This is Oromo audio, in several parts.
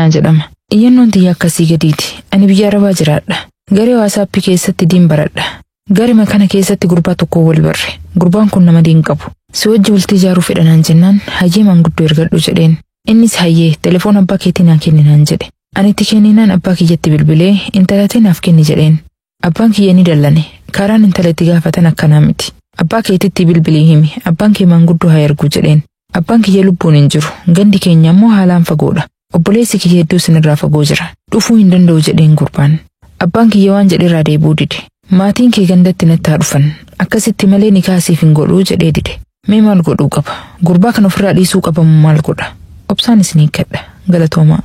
Usmaannaa jedhama. Iyyannoon tiyya akkasii gadiiti. Ani biyya Arabaa jiraadha. Garee waasaappii keessatti diin baradha. Garima kana keessatti gurbaa tokko wal barre. Gurbaan kun nama diin qabu. Si wajji bultii ijaaruu fedhanaan jennaan hayyee maanguddoo ergadhu jedheen. Innis hayyee telefoon abbaa keetii naa kenni naan jedhe. Ani itti kenninaan abbaa kiyyatti bilbilee intala tee naaf kenni jedheen. Abbaan kiyya ni dallane. Karaan intala itti gaafatan akkanaa miti. Abbaa keetitti bilbilii himi. Abbaan kee maanguddoo haa ergu jedheen. Abbaan kiyya lubbuun hin jiru. Gandi keenya immoo haalaan fagoodha. Obboleessi kiyya hedduu isinirraa fagoo jira. Dhufuu hin danda'u jedheen gurbaan. Abbaan kiyya waan jedheerraa deebi'uu dide. Maatiin kee gandatti natti haa dhufan. Akkasitti malee ni kaasiif hin godhuu jedhee dide. Mee maal godhuu qaba? Gurbaa kan ofirraa dhiisuu qabamu maal godha? Obsaan isin eeggadha. Galatoomaa.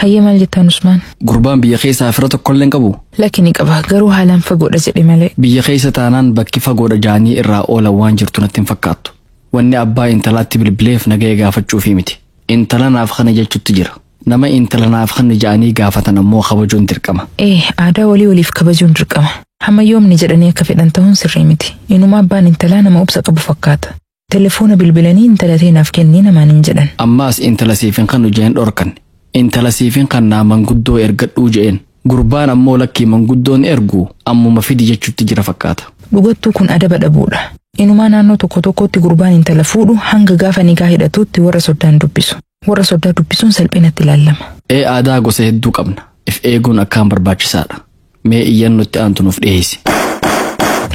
Hayyee maal jettaan Usmaan? Gurbaan biyya keessaa fira tokkollee hin qabu. Lakki ni qaba garuu haalaan fagoodha jedhe malee. Biyya keessa taanaan bakki fagoodha jaanii irraa oolan waan jirtu natti hin fakkaattu. Wanni abbaa intalaatti bilbileef nagaya gaafachuufii miti. Intala naaf kana jechuutti jira. Nama intala naaf kana jaanii gaafatan ammoo kabajuun dirqama. Ee aadaa walii waliif kabajuun dirqama. Hamma yoomni jedhanii akka fedhan ta'uun sirrii miti. Inuma abbaan intalaa nama obsa qabu fakkaata. Telefoona bilbilanii intala tee naaf kennii namaan hin jedhan. Ammaas intala siifin kan jeen dhorkan. Intala siifin kan naa manguddoo ergadhuu jeen. Gurbaan ammoo lakkii manguddoon ergu ammuma fidi jechuutti jira fakkaata. Dhugattuu kun adaba dhabuudha. Inumaa naannoo tokko tokkotti gurbaan intala fuudhu hanga gaafa nikaa hidhatutti warra soddaan dubbisu. Warra soddaa dubbisuun salphinatti ilaalama. Ee aadaa gosa hedduu qabna. If eeguun akkaan barbaachisaadha. Mee iyyannootti aantu nuuf dhiyeessi.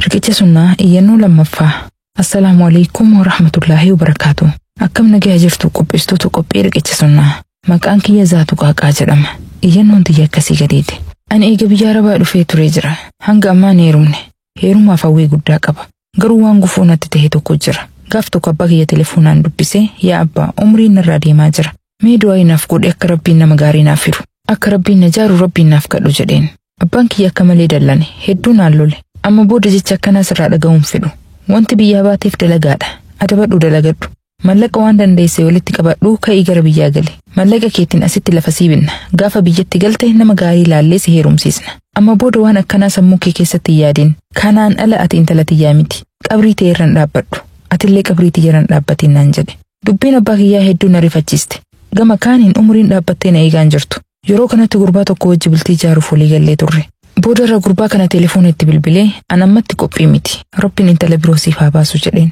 Riqicha sunnaa iyyannoo lammaffaa. Assalaamu alaikum warahmatullaahi wabarakaatu. Akkam nagaa jirtu qopheessitoota qophii riqicha sunnaa. Maqaan kiyya Zaatu Qaaqaa jedhama. Iyyannoon tiyya akkasii gadiiti. Ani eega biyya Arabaa dhufee turee jira. Hanga ammaa hin heerumne. Heerumaaf hawwii guddaa qaba. Garuu waan gufuu natti ta'e tokko jira. Gaaf tokko abbaa kiyya telefoonaan dubbisee yaa abbaa umriin narraa deemaa jira. Mee du'aa naaf godhi akka rabbiin nama gaarii naaf fidu. Akka rabbiin na jaaru rabbiin naaf kadhu jedheen. Abbaan kiyya akka malee dallane hedduu naan lole. Amma booda jecha akkanaa sirraa dhaga'uun fedhu. Wanti biyyaa baateef dalagaadha. Adabadhu dalagadhu. Mallaqa waan dandeesse walitti qabadhu ka'ii gara biyyaa gali. Mallaqa keetiin asitti lafa sii binna. Gaafa biyyatti galte nama gaarii laallee si heerumsiisna. Amma booda waan akkanaa sammuu kee keessatti hin yaadin. Kanaan ala ati intala tiyyaa miti. Qabrii ta'e irraan dhaabbadhu. Atillee qabrii tiyya irraan dhaabbatiin naan jedhe. Dubbiin abbaa kiyyaa hedduu na rifachiiste. Gama kaaniin umriin dhaabbattee na eegaan jirtu. Yeroo kanatti gurbaa tokko wajji bultii ijaaruuf walii gallee turre. Booda irra gurbaa kana telefoona itti bilbilee an ammatti qophii miti. Rabbiin intala biroo siif haa baasu jedheen.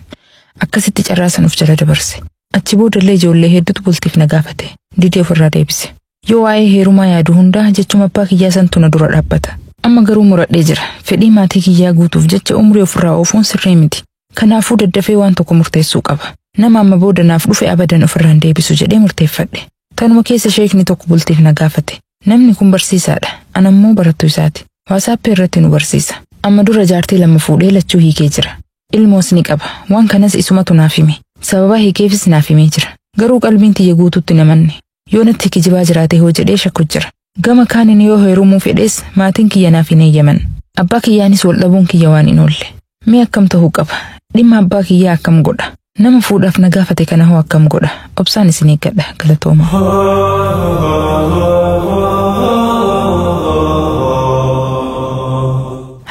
Akkasitti carraa san of jala dabarse. Achi boodallee ijoollee hedduutu bultiif na gaafate. Didee ofirraa deebise. Yoo waa'ee heerumaa yaadu hundaa jechuma abbaa kiyyaa santu na dura dhaabbata. Amma garuu muradhee jira. Fedhii maatii kiyyaa guutuuf jecha umrii ofirraa oofuun sirrii miti. Kanaafuu daddafee waan tokko murteessuu qaba. Nama amma booda naaf dhufe abadan ofirraan deebisu jedhee murteeffadhe. Tanuma keessa sheekni tokko bultiif na gaafate. Namni kun barsiisaadha. Ana immoo barattuu isaati. Waasaappii irratti nu barsiisa. Amma dura jaartii lama fuudhee lachuu hiikee jira. Ilmoos ni qaba. Waan kanas isumatu naaf hime. Sababa hiikeefis naaf himee jira. Garuu qalbiin tiyya guutuutti namanne. Yoo natti kijibaa jiraate hoo jedhee shakku jira. Gama kaaniin yoo heerumuu fedhes maatiin kiyya naaf hin eeyyaman. Abbaa kiyyaanis wal dhabuun kiyya waan hin oolle. Mee akkam ta'uu qaba? Dhimma abbaa kiyyaa akkam godha? Nama fuudhaaf na gaafate kana hoo akkam godha? Obsaan isin eeggadha. Galatooma.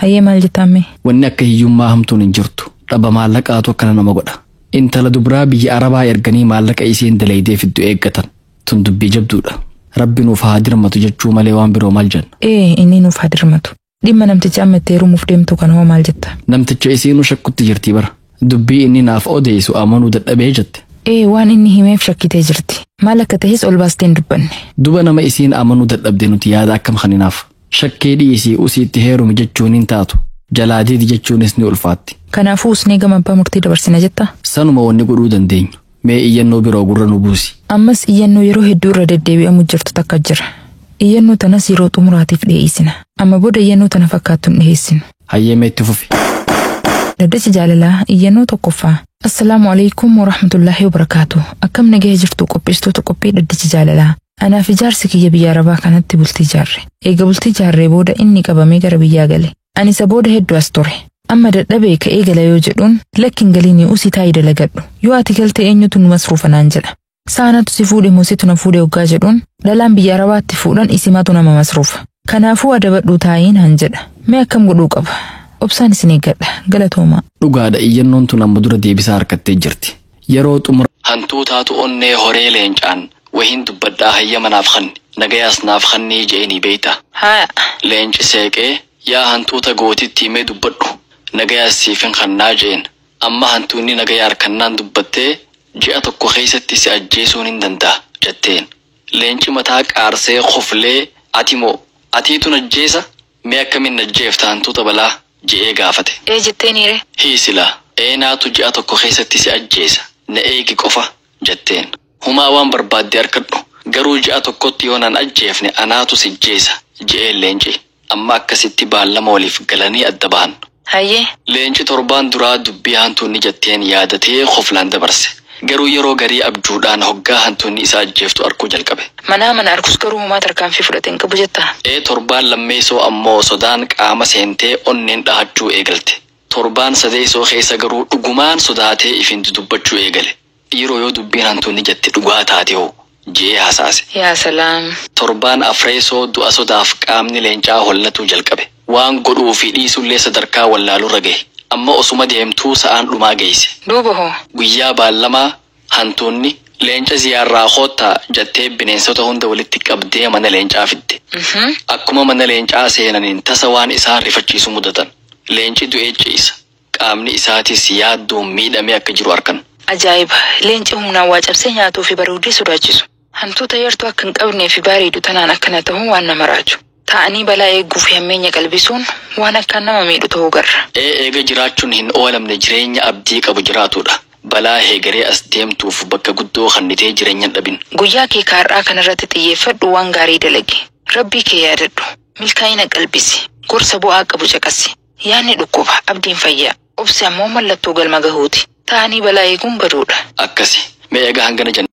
Hayyee maal jettaan mee? Wanni akka hiyyummaa hamtuun hin jirtu. Dhaba maallaqaatu akkana nama godha. Intala dubraa biyya Arabaa erganii maallaqa isiin dalaydee fiddu eeggatan. Tun dubbii jabduudha. Rabbi nuuf haa dirmatu jechuu malee waan biroo maal jenna. Ee inni nuuf haa dirmatu. Dhimma namticha amma itti heerumuuf deemtu kana hoo maal jetta? Namticha isiinuu shakkutti jirtii bara. Dubbii inni naaf odeessu amanuu dadhabee jette. Ee waan inni himeef shakkitee jirti. Maal akka ta'es ol baastee hin dubbanne. Duba nama isiin amanuu dadhabde nuti yaada akkam kaninaaf. Shakkee dhiisii usiitti heerumi jechuun hin taatu. Jalaa diidi jechuunis ni ulfaatti. Kanaafuu usnee gama abbaa murtii dabarsina jetta? Sanuma wanni godhuu dandeenyu. Mee iyyannoo biroo gurra nu buusi. Ammas iyyannoo yeroo hedduu irra deddeebi'amu jirtu takka jira. Iyyannoo tanas yeroo xumuraatiif dhiyeessina. Amma booda iyyannoo tana fakkaattu hin dhiyeessinu. Hayyee mee itti fufi. Daddacha jaalalaa iyyannoo tokkoffaa. Assalaamu alaikum warahmatullaahi wabarakaatu. Akkam nagaya jirtu qopheessitoota qophii daddacha jaalalaa. Anaaf ijaarsi kiyya biyya Arabaa kanatti bultii ijaarre. Eega bultii ijaarree booda inni qabamee gara biyyaa gale. Ani isa booda hedduu as ture. Amma dadhabee ka'ee gala yoo jedhuun lakki hin galiinii usii taa'ii dalagadhu. Yoo ati galte eenyutu nu masruufa naan jedha. Saanatu si fuudhe moositu na fuudhe hoggaa jedhuun dhalaan biyya Arabaatti fuudhan isimaatu nama masruufa. Kanaafuu adabadhuu taa'ii naan jedha. Mee akkam godhuu qaba? Obsaan isin eeggadha. Galatoomaa. Dhugaadha, iyyannoon tun amma dura deebisaa harkattee jirti. Yeroo xumura. Hantuutaatu onnee horee leencaan wahiin dubbadhaa hayyama naaf kanni nagayaas naaf kannii je'enii beeyta. Haa. Leenci seeqee, yaa hantuuta gootitti himee dubbadhu, nagayaas siifin kannaa je'en. Amma hantuunni nagaya harkannaan dubbattee, ji'a tokko keessatti si ajjeesuun hin danda'a jetteen. Leenci mataa qaarsee koflee, ati moo atiitu ajjeesa, mee akkamiin ajjeefta hantuuta balaa je'ee gaafate. Ee jetteeniire. Hiisilaa eenaatu ji'a tokko keessatti si ajjeesa, na eegi qofa jetteen. Humaa waan barbaadde harkadhu, garuu ji'a tokkotti yoo nan ajjeefne anaatu si ajjeesa je'een leenci. Amma akkasitti baallama waliif galanii adda bahan. Hayyee. Leenci torbaan duraa dubbii hantuunni jetteen yaadatee koflaan dabarse. Garuu yeroo garii abjuudhaan hoggaa hantuunni isa ajjeeftu arguu jalqabe. Manaa mana argus garuu homaa tarkaanfii fudhate hin qabu jettaa? Ee, torbaan lammeessoo ammoo sodaan qaama seentee onneen dhahachuu eegalte. Torbaan sadeessoo keessa garuu dhugumaan sodaatee ifin dubbachuu eegale. Dhiiroo, yoo dubbiin hantuunni jette dhugaa taate hoo je'ee hasaase. Yaa salaam. Torbaan afreessoo du'a sodaaf qaamni leencaa hollatuu jalqabe. Waan godhuu fi dhiisullee sadarkaa wallaalurra gahe. Amma osuma deemtuu sa'aan dhumaa geesse. Duuba hoo? Guyyaa baallamaa hantuunni leenca ziyaarraa koottaa jettee bineensota hunda walitti qabdee mana leencaa fidde. Akkuma mana leencaa seenaniin tasa waan isaan rifachiisu mudatan. Leenci du'ee ciisa. Qaamni isaatis yaadduun miidhamee akka jiru argan. Ajaa'iba! Leenci humnaan waa cabsee nyaatuu fi bareedee sodaachisu. Hantuuta yartuu akka hin qabnee fi bareedu tanaan akkana ta'uun waan nama raaju. Taa'anii balaa eeguu fi hammeenya qalbisuun waan akkaan nama miidhu ta'uu garra. Ee, eega jiraachuun hin oolamne jireenya abdii qabu jiraatudha. Balaa heegaree as deemtuuf bakka guddoo kannitee jireenya hin dhabin. Guyyaa kee kaarraa kanarratti xiyyeeffadhu, waan gaarii dalagi. Rabbii kee yaadadhu. Milkaa'ina qalbisi. Gorsa bu'aa qabu caqasi. Yaadni dhukkuba, abdiin fayyaa. Obsi ammoo mallattoo galma gahuuti. Taa'anii balaa eeguun baduudha. Akkasi. Mee egaa hangana jenna.